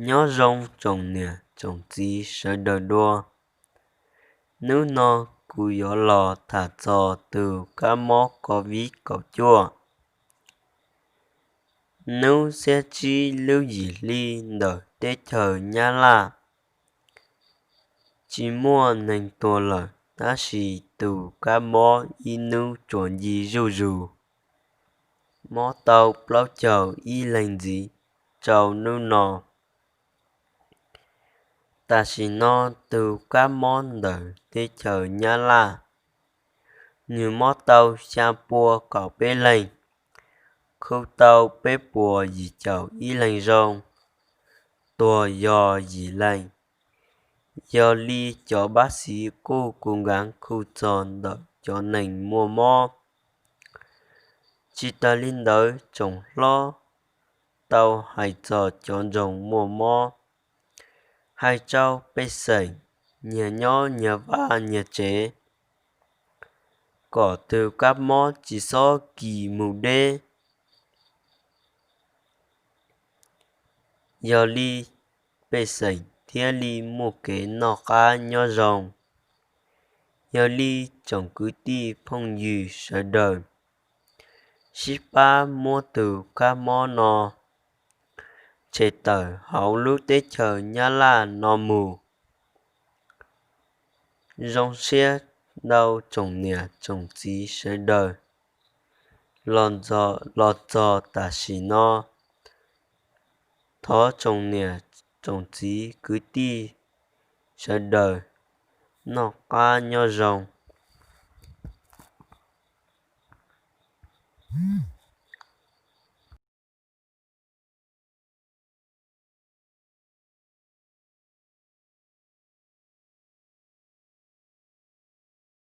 Nyob zoo tsoom niam tsoom txiv sawv daws dua. Hnub no kuv yuav los tham txog tus kab mob COVID kaum cuaj. Hnub xiab tsib lub yim hli ntawm teb chaws Nyab Laj tsis muaj neeg tuag lawm, tab sis tus kab mob ib hnub tsuas nce zuj zus, mob tau plaub caug ib leeg ntxiv rau hnub no. Tam sim no tus kab mob ntawm teb chaws Nyab Laj, nws mob tau xya pua kaum peb leeg, khu tau peb puas yim caum ib leeg zoo, tuag yog yim leeg. Yog li cov pab xiv kuj kua nkaav khu txog ntawm cov neeg muaj mob. Tsis tas li ntawd tsoom hlob tau hais txog cov nroog muaj mob, hais rau pej xeem nyias nyob nyias vaj nyias tsev, kom tus kab mob tsis xob kis mus deb. Yog li pej xeem thiaj li muaj kev noj qab nyob zoo. Yog li tsoom kwv tij phooj ywg sawv daws, sib pab muab tus kab mob no tshem tawm hauv lub teb chaws Nyab Laj no mus. Zoo siab ntau tsoom niam tsoom txiv sawv daws, los txog tam sim no, thov tsoom niam tsoom txiv kwv tij sawv daws noj qab nyob zoo.